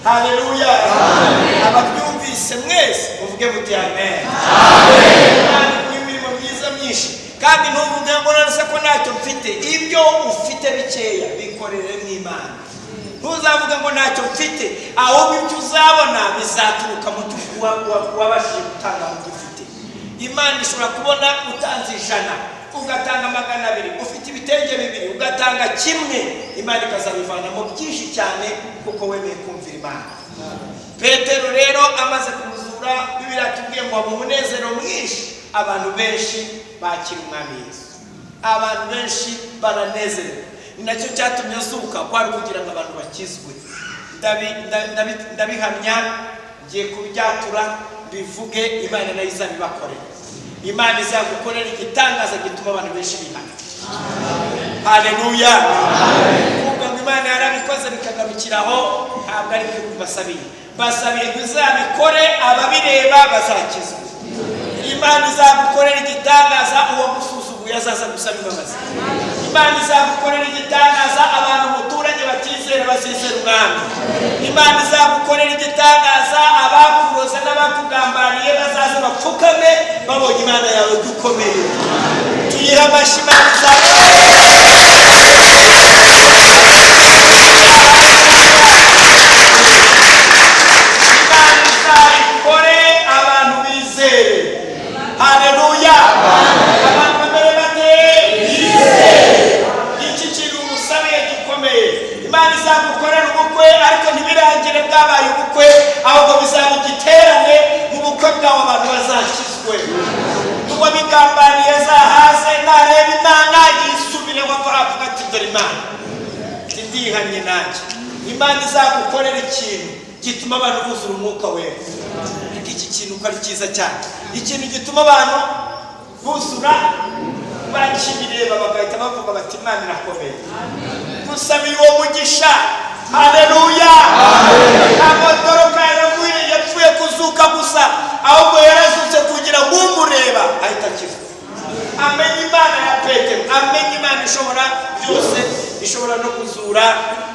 Haleluya! Ababyumvise mwese muvuge muti: "Amen." Imana iguha imirimo myiza myinshi. Kandi ntuvuge ngo: "None se ko ntacyo mfite?" Ibyo ufite bikeya bikorere mu Imana. Ntuzavuge ngo ntacyo mfite, ahubwo ibyo uzabona bizaturuka mu cyo wabashije gutanga mu byo ufite. Imana ishobora kubona utanze 100, ugatanga 200, ufite ibitenge bibiri ugatanga kimwe, Imana ikazabivanamo byinshi cyane kuko wemeye kumvira Imana. Petero rero amaze kumuzura, Bibiliya tubwiye ngo haba umunezero mwinshi, abantu benshi bakira Umwami Yesu, abantu benshi baranezerwa. Ni nacyo cyatumye azuka, kwari kugira ngo abantu bakizwe. Ndabihamya, ngiye kubyatura, bivuge, Imana nayo izabibakorera. Imana izagukorera igitangaza gituma abantu benshi bihana. Haleluya! Kuvuga ngo Imana yarabikoze bikagarukiraho ntabwo ari byo basabiye. Basabiye ngo izabikore, ababireba bazakizwa. Imana izagukorera igitangaza, uwo gusuzuguye azaza gusaba imbabazi. Imana izagukorera igitangaza, abantu muturanye batizera. bazizera Umwami. Imana izagukorera igitangaza, abakuroza n'abakugambaniye bazaza bapfukame babonye Imana yawe dukomeye. Tuyihe amashyi Imana izabikore, abantu bizere. Haleluya! Abantu bamere bate? Bizere. Iki kintu umusabiye gikomeye. Imana izagukorera ubukwe, ariko ntibirangire bwabaye ubukwe, ahubwo bizaba igiterane mu bukwe bwawe, abantu bazakizwe. Uwabigambaniye azahaze, nareba Imana yisubireho, avuga ati dore Imana ndihannye nanjye. Imana izagukorera ikintu gituma abantu buzura umwuka wera. Ariko iki kintu uko ari cyiza cyane, ikintu gituma abantu buzura, bakibireba bagahita bavuga bati Imana irakomeye. Dusabiye uwo mugisha. Haleluya! Ntabwo Doroka yapfuye kuzuka gusa, ahubwo yarazutse kugira ngo umureba ahita akizwa, amenye Imana ya Petero, amenye Imana ishobora byose, ishobora no kuzura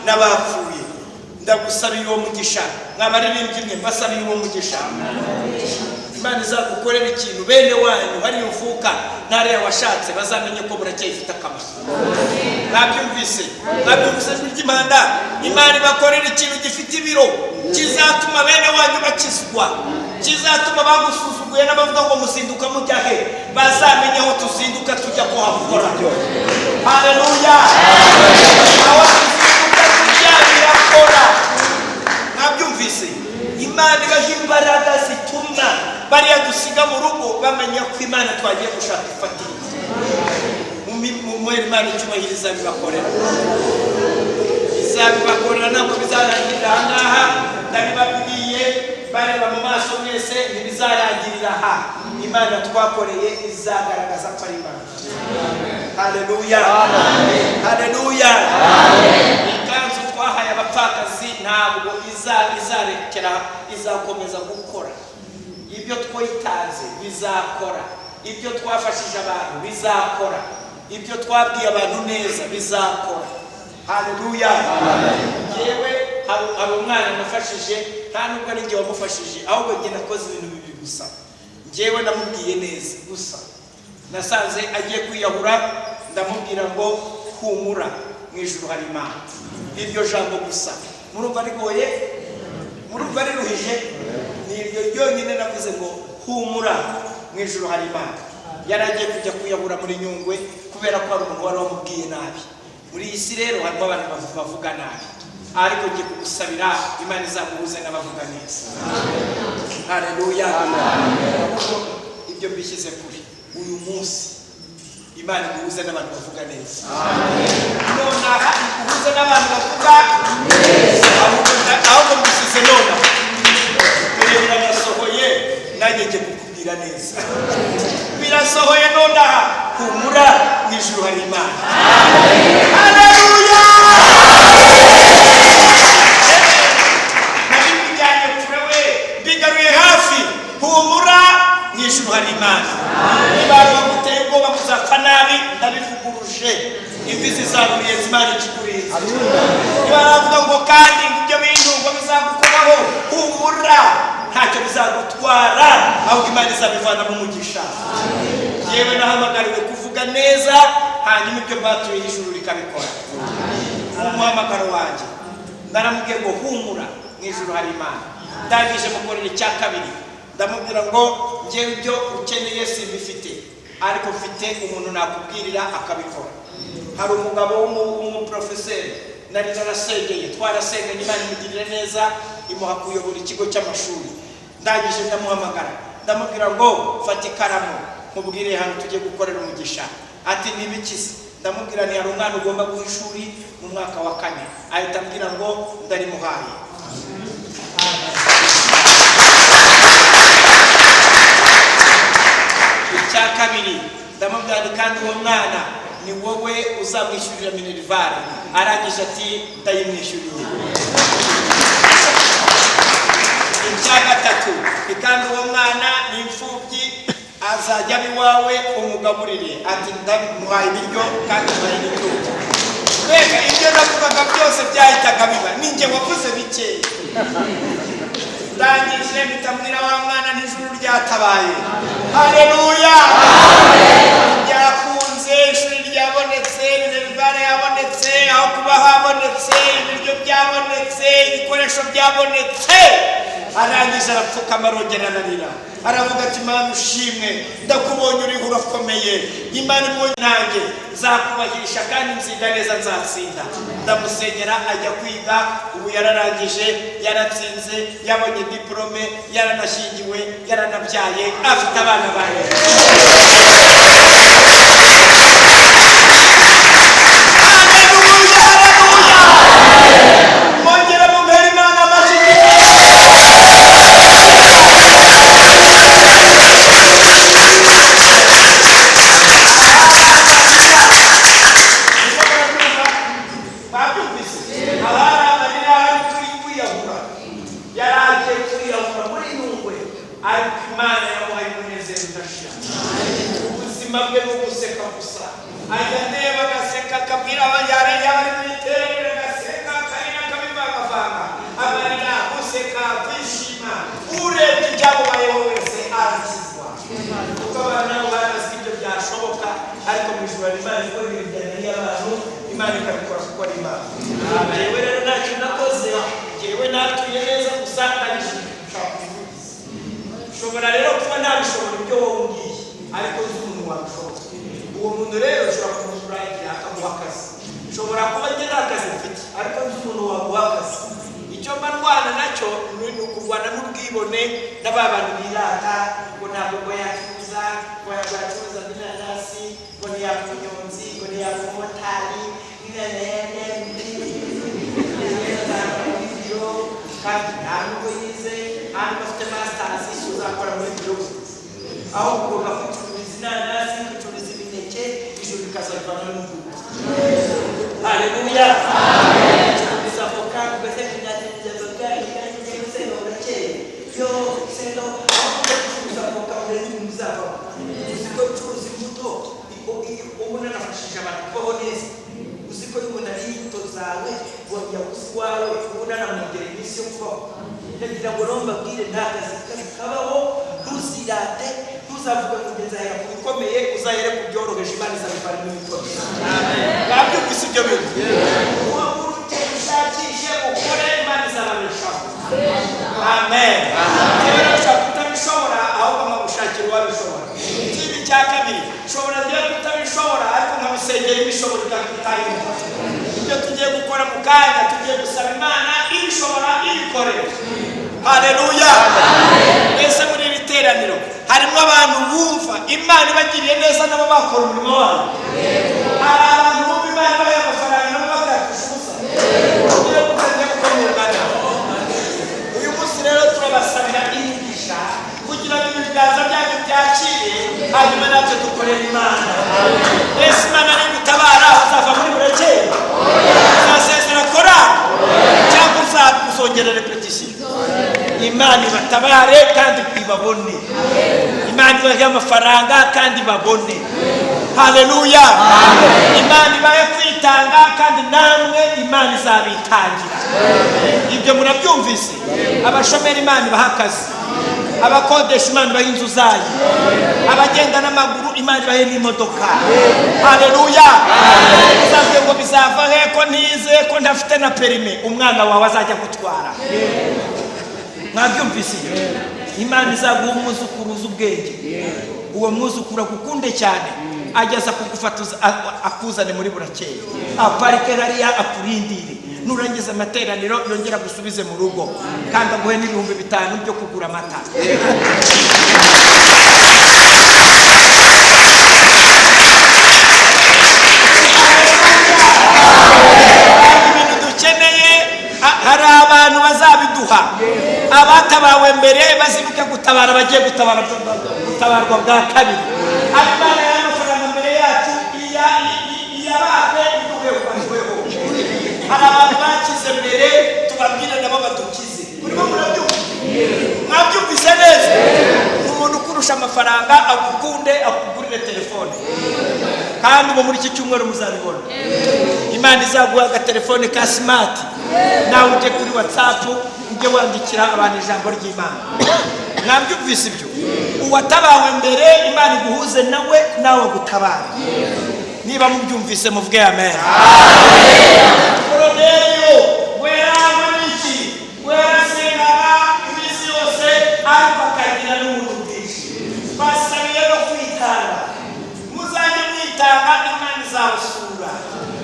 n'abapfuye. Ndagusabiye uwo mugisha. Mwabaririmbyi mwe, mbasabiye uwo mugisha. Imana izagukorera ikintu bene wanyu hariya uvuka n'hariya washatse bazamenye ko burakeye ifite akamaro. Mwabyumvise? Mwabyumvise ijwi ry'impanda? Imana ibakorera ikintu gifite ibiro kizatuma bene wanyu bakizwa, kizatuma bagusuzuguye n'abavuga ngo muzinduka mujya he, bazamenye aho tuzinduka tujya kuhakora. Haleluya! Aho tuzinduka tujya birakora. Mwabyumvise? Imana ibaha imbaraga zituma bariya dusiga mu rugo bamenya ko Imana twagiye gushaka ifatika. Mu Imana icyubahiro izabibakorera, izabibakorera, ntabwo bizarangirira aha ngaha. Ndabibabwiye bareba mu maso mwese, ntibizarangirira aha. Imana twakoreye izagaragaza ko ari Imana. Haleluya! Haleluya! Ikanzu twahaye abapfakazi ntabwo izarekera, izakomeza gukora. Ibyo twitanze bizakora, ibyo twafashije abantu bizakora, ibyo twabwiye abantu neza bizakora. Haleluya! Yewe, hari umwana nafashije, nta nubwo ari njye wamufashije, ahubwo njye nakoze ibintu bibiri gusa. Njyewe namubwiye neza gusa. Nasanze agiye kwiyahura, ndamubwira ngo humura, mu ijuru hari Imana. Iryo jambo gusa, murumva rigoye? Murumva riruhije? Ni iryo ryonyine navuze ngo humura, mu ijuru hari Imana. Yari agiye kujya kwiyahura muri Nyungwe kubera ko hari umuntu wari wamubwiye nabi. Muri iyi si rero harimo abantu bavuga nabi, ariko ngiye kugusabira Imana izaguhuze n'abavuga neza. Haleluya! Ibyo mbishyize kuri uyu munsi, Imana iguhuze n'abantu bavuga neza. Nonaha iguhuze n'abantu bavuga neza, ahubwo mbishyize nonaha, dore biranasohoye, nanjye ngiye kukubwira neza. Birasohoye nonaha, humura, mu ijuru hari Imana. Haleluya! Nabibijyanye kure we, mbigaruye hafi. Humura, mu ijuru hari Imana. Niba baguteye ubwoba kuzapfa nabi, ndabivuguruje, imvi zizaruyenza, Imana ikikurinze. Niba baravuga ngo kandi ngo ibyo bintu ngo bizagukoraho, humura, ntacyo bizagutwara, ahubwo Imana izabivanamo umugisha. Yewe, nahamagariwe kuvuga neza, hanyuma ibyo mbatuye ijuru rikabikora. Umuhamagaro wanjye, ndaramubwiye ngo humura, mu ijuru hari Imana. Ndangije mukorera icya kabiri, ndamubwira ngo njyewe ibyo ukeneye simbifite, ariko mfite umuntu nakubwirira akabikora. Hari umugabo w'umuprofeseri nari narasengeye, twarasenganye, Imana imugirira neza, imuha kuyobora ikigo cy'amashuri. Ndangije ndamuhamagara, ndamubwira ngo fata ikaramu nkubwire hano tujye gukorera umugisha. Ati nibikize? Ndamubwira ni hari umwana ugomba guha ishuri mu mwaka wa 4. Ahita ambwira ngo ndarimuhaye. Icya kabiri ndamubwira nti kandi uwo mwana ni wowe uzamwishyurira minerivare. Arangije ati ndayimwishyuriye. Icya gatatu, kandi uwo mwana ni imfubyi, azajya aba iwawe umugaburire. Ati ndamuhaye ibiryo kandi muhaye n'ibyo. Mbega ibyo navugaga byose byahitaga biba, ninjye wavuze bikeya. Ndangije mpita mbwira wa mwana n'ijuru ryatabaye. Haleluya! Byakunze, ishuri ryabonetse, minerval yabonetse, aho kuba habonetse, ibiryo byabonetse, ibikoresho byabonetse. Arangije arapfukama, arongera ararira, aravuga ati: "Imana ushimwe, ndakubonye uriho urakomeye. Imana ibonye nanjye nzakubahisha kandi nziga neza, nzatsinda." Ndamusengera, ajya kwiga. Ubu yararangije, yaratsinze, yabonye diporome, yaranashyingiwe, yaranabyaye, afite abana bane. Haleluya, haleluya! Mwongere mumpere Imana amashyi. Babyumvise? Abari amarira, ari turi kwiyahura, yari agiye kwiyahura muri Nyungwe, ariko Imana yamuhaye umunezero udashira. Ubuzima bwe ni uguseka gusa. Ajya ndeba agaseka, akabwira abajyana yaba ari mu iterambere agaseka, akarira, akabivangavanga, amarira, guseka, kwishima. Urebye ibyamubayeho wese arakizwa, kuko abantu nabo barazi ko ibyo byashoboka, ariko mu ijuru hari Imana ikora ibintu byananiye abantu, Imana ikabikora kuko ari Imana. Njyewe rero ntacyo nakoze, njyewe natuye neza gusa, ntabishaka kuvugiza. Ushobora rero kuba ntabishobora ibyo wowe umbwiye, ariko nzi umuntu wabishobora. Uwo muntu rero ushobora kumugura igihe akaguha akazi. Ushobora kuba njye nta kazi mfite, ariko nzi umuntu waguha akazi. Icyo mba ndwana nacyo ni ukurwana n'ubwibone n'aba bantu birata ngo ntabwo ngo yacuruza, ngo yacuruza inanasi, ngo ntiyaba umunyonzi, ngo ntiyaba umumotari, kandi nta nubwo yize, nta nubwo afite masters. Uzakora muri biro, aho ugomba kwicururiza inanasi, kwicururiza imineke, ijuru rikazabivana n'umuvugo. Haleluya! Kwicururiza avoka, ugaseka imyatsi avoka, imyatsi gusenga urakeye yo senga, aho kujya gucuruza avoka urebe ibintu bizavamo. Uzi ko ucuruza imbuto ubu nanafashije abantu kubaho neza? Uzi ko iyo umuntu ariye imbuto zawe yabuze iwawe, ubu nanamwongerera iminsi yo kubaho? Ndagira ngo rero mbabwire, nta kazi kabi kabaho. Ntuzirate, ntuzavuge ngo nzahera ku bikomeye, uzahere ku byoroheje, Imana izabivana ibikomeye. Babyumvise ibyo bintu? Uhaguruke, ushakishe, ukore, Imana izababeshaho. Amen. Rero ushobora kutabishobora, ahubwo nkagushakira uwabishobora. Ikindi cya kabiri, ushobora ngira kutabishobora, ariko nkabisengera ibishobora ikabitanga. Ibyo tugiye gukora mu kanya, tugiye gusaba Imana ibishobora ibikore. Haleluya! Mbese muri iri teraniro harimo abantu bumva Imana ibagiriye neza nabo bakora umurimo wayo? Hari abantu bumva Imana ibahaye amafaranga nabo bakayapfusha ubusa? Tugiye gutangira gukora umuganda uyu munsi rero, turabasabira imigisha kugira ngo ibiganza byanyu byakire, hanyuma natwe dukorere Imana. Mbese Imana nigutabara, uzava muri burekeye, uzasezera korali, cyangwa uzongera répétition? Imana ibatabare kandi ibabone. Imana ibahe amafaranga kandi ibabone. Haleluya! Imana ibahe kwitanga kandi namwe Imana izabitangira. Ibyo murabyumvise? Abashomeri Imana ibaha akazi, abakodesha Imana ibahe inzu zayo, abagenda n'amaguru Imana ibahe n'imodoka. Haleluya! Uzavuge ngo bizava he, ko ntize, ko ntafite na permis? Umwana wawe azajya gutwara. Mwabyumvise? Imana izaguha umwuzukuru uzi ubwenge, uwo mwuzukuru agukunde cyane, ageza kugufata akuzane muri burakeye, aparike hariya akurindire, nurangiza amateraniro yongera gusubize mu rugo, kandi aguhe n'5,000 byo kugura amata. Ibintu dukeneye, hari abantu bazabiduha. Abatabawe mbere bazibuke gutabara bagiye gutabara, gutabarwa bwa kabiri. Imana y'amafaranga mbere yacu iyabake iduheho. Hari abantu bakize mbere, tubabwire nabo badukize. Murimo murabyumva? Mwabyumvise neza? Umuntu ukurusha amafaranga agukunde, akugurire telefone, kandi ubu muri iki cyumweru muzabibona. Imana izaguha agatelefone ka smart, nawe ujye kuri WhatsApp ujye wandikira abantu ijambo ry'Imana. Mwabyumvise ibyo? Uwatabawe mbere Imana iguhuze nawe, nawe agutabare. Niba mubyumvise muvuge amen. Koroneliyo werangwa n'iki? Werasengaga iminsi yose, ariko akagira n'ubuntu bwinshi. Basabiye no kwitanga. Muzajye mwitanga, Imana izabasura.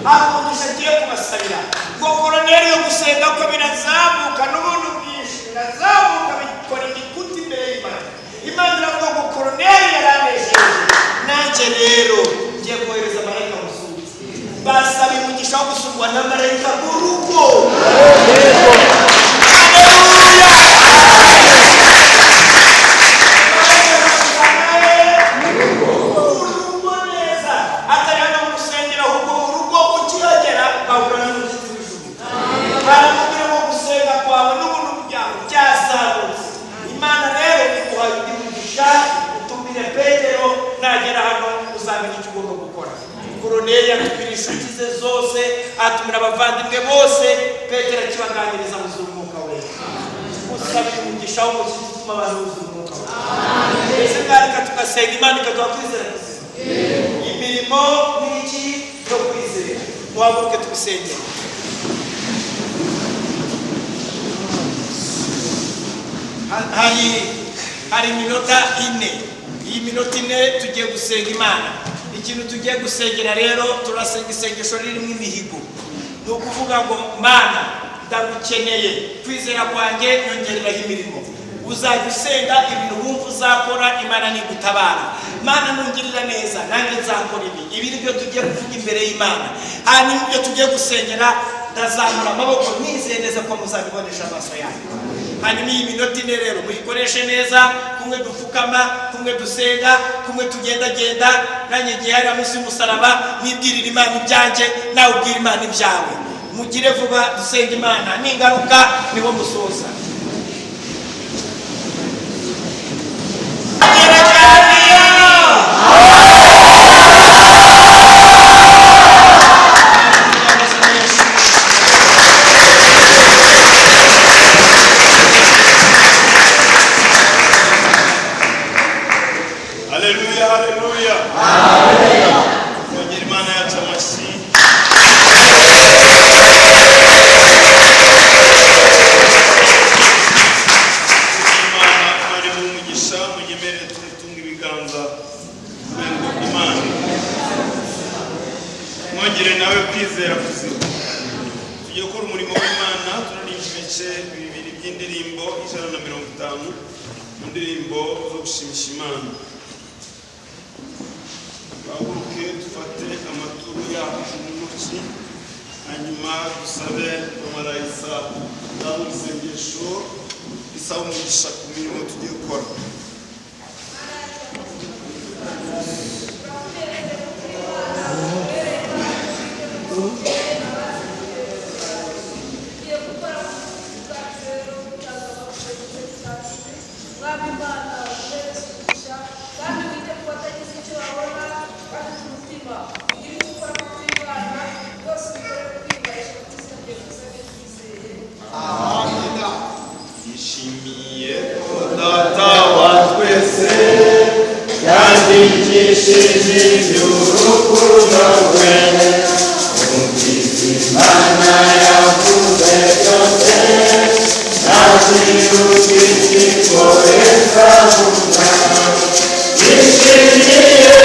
Hari umugisha agiye kubasabira. Ngo Koroneliyo gusenga ko birazamuka n'ubuntu bwinshi, birazamuka bikora igikuta imbere y'Imana. Imana iravuga ngo Koroneliyo yaranejeje, nanjye rero ngiye kohereza marayika musura. Basaba umugisha wo gusurwa na marayika mu rugo. Haleluya! Urugo neza, atari hano mu rusengero, ahubwo mu rugo ukihagera ugahura n'umushyitsi w'ijuru. Baramubwira ngo gusenga kwawe n'ubuntu bwawe byazamutse. Imana rero iguhaye undi mugisha, utumire Petero, nagera hano uzamenya icyo ugomba gukora. Koroneliyo atumira inshuti ze zose, atumira abavandimwe bose. Petero akibaganiriza buzura umwuka wera. Usabira umugisha w'umushyitsi utuma abantu buzura umwuka wera. Mbese mwareka tugasenga Imana ikaduha kwizera kuzima. Imirimo ni iki? No kwizera. Muhaguruke tubisengere. Hari iminota ine. Iyi minota ine tugiye gusenga Imana. Ikintu tugiye gusengera rero, turasenga isengesho ririmo imihigo. Ni ukuvuga ngo Mana, ndagukeneye, kwizera kwanjye nyongereraho imirimo. Uzajya usenga ibintu wumva uzakora, Imana nigutabara. Mana nungirira neza, nanjye nzakora ibi. Ibi ni byo tugiye kuvuga imbere y'Imana. Hanyuma ibyo tugiye gusengera, ndazamura amaboko nizeye neza ko muzabibonesha amaso yanyu. Hanyuma iyi minota ine rero muyikoreshe neza, kumwe dupfukama, kumwe dusenga, kumwe tugendagenda. Nanjye igihe hariya munsi y'umusaraba nibwirira Imana ibyanjye, nawe ubwira Imana ibyawe. Mugire vuba dusenge Imana, ningaruka niho musoza. Haleluya, haleluya. Twongere Imana yacu amashyi. Imana ari mu mugisha, munyemerere tumutunge ibiganza kubera Imana. Mwongere nawe kwizera kuzima. Tugiye gukora umurimo w'Imana, turaririmba ibice bibiri by'indirimbo 150 mu ndirimbo zo gushimisha Imana. Duhaguruke dufate amaturo yacu mu ntoki, hanyuma dusabe amarayisa nawe isengesho risaba umugisha ku mirimo tugiye gukora. Yishimiye ko Data wa twese yandikishije iby'urukundo rwe. Umvise Imana yavuze byose, ntakiruta igikoreza vuba. Yishimiye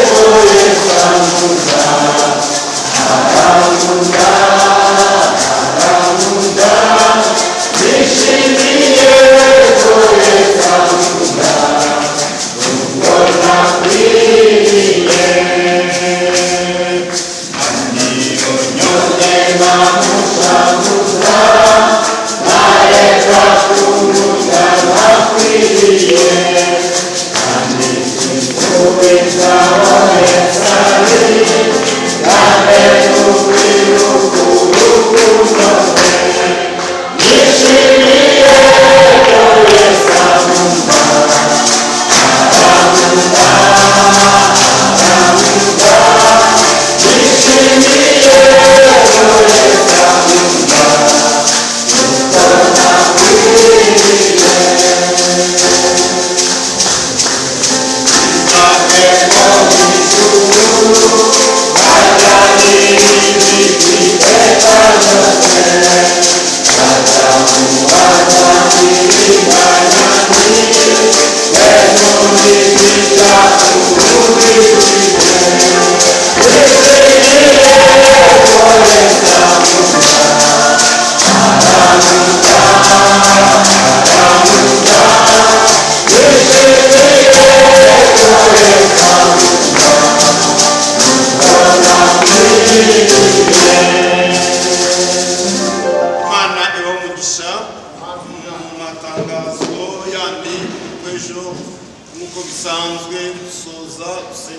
ko Yesu amuza, aramuza, aramuza. Nishimiye ko Yesu amuza, ubwo nakwiriye. Andi nyonye namushabuza, nareka kumuza nakwiriye. Kandi sinsubiza aho Yesu ari, kandi ukwiruka urukundo rwe. Nishimiye ko Yesu amuza, aramuza, aramuza. Nishimiye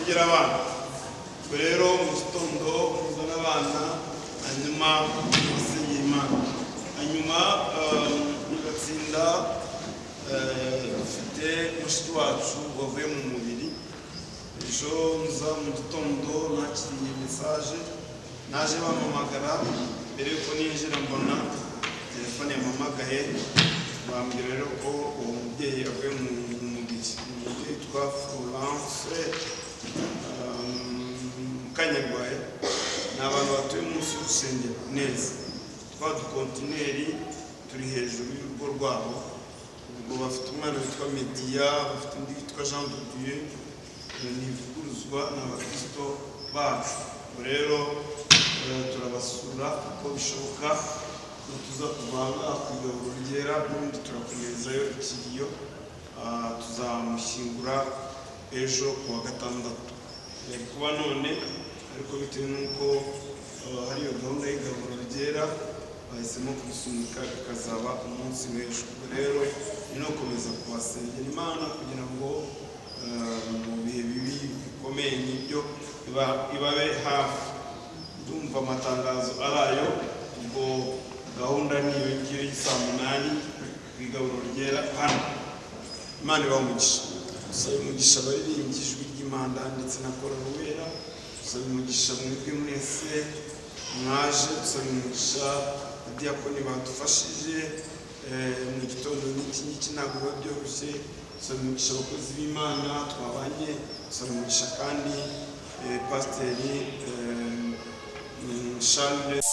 Musengera abana. Ubwo rero mu gitondo muzana abana, hanyuma musengera Imana, hanyuma mugatsinda. Dufite mushiki wacu wavuye mu mubiri. Ejo nza mu gitondo nakiriye message, naje bampamagara. Mbere yuko ninjira mbona telefone yampamagaye, bambwira rero ko uwo mubyeyi avuye mu mubiri. Ni umubyeyi witwa Florence Mukanyarwaya. Ni abantu batuye munsi y'urusengero neza, twa dukontineri turi hejuru y'urugo rwabo. Ubwo bafite umwana witwa Mediya, bafite undi witwa Jean de Dieu Ntivuguruzwa, ni abakristo bacu. Ubwo rero turabasura uko bishoboka tuza kuvanga ku igaburo ryera, n'ubundi turakomerezayo ikiriyo. Tuzamushyingura ejo ku wa gatandatu. Yari kuba none, ariko bitewe n'uko hari iyo gahunda y'igaburo ryera, bahisemo kubisunika bikazaba umunsi w'ejo. Ubwo rero ni no gukomeza kubasengera Imana kugira ngo mu bihe bibi bikomeye nk'ibyo ibabe hafi. Ndumva amatangazo ari ayo. Ubwo gahunda ni iyo ngiyo y'isaa 8 ku igaburo ryera hano. Imana ibaha umugisha. Dusaba umugisha abaririmbyi, Ijwi ry'Imana ndetse na Korali Wera. Dusaba umugisha mwebwe mwese mwaje. Dusaba umugisha abadiyakoni badufashije mu gitondo n'iki ngiki, ntabwo biba byoroshye. Dusaba umugisha abakozi b'Imana twabanye. Dusaba umugisha kandi pasiteri Charles.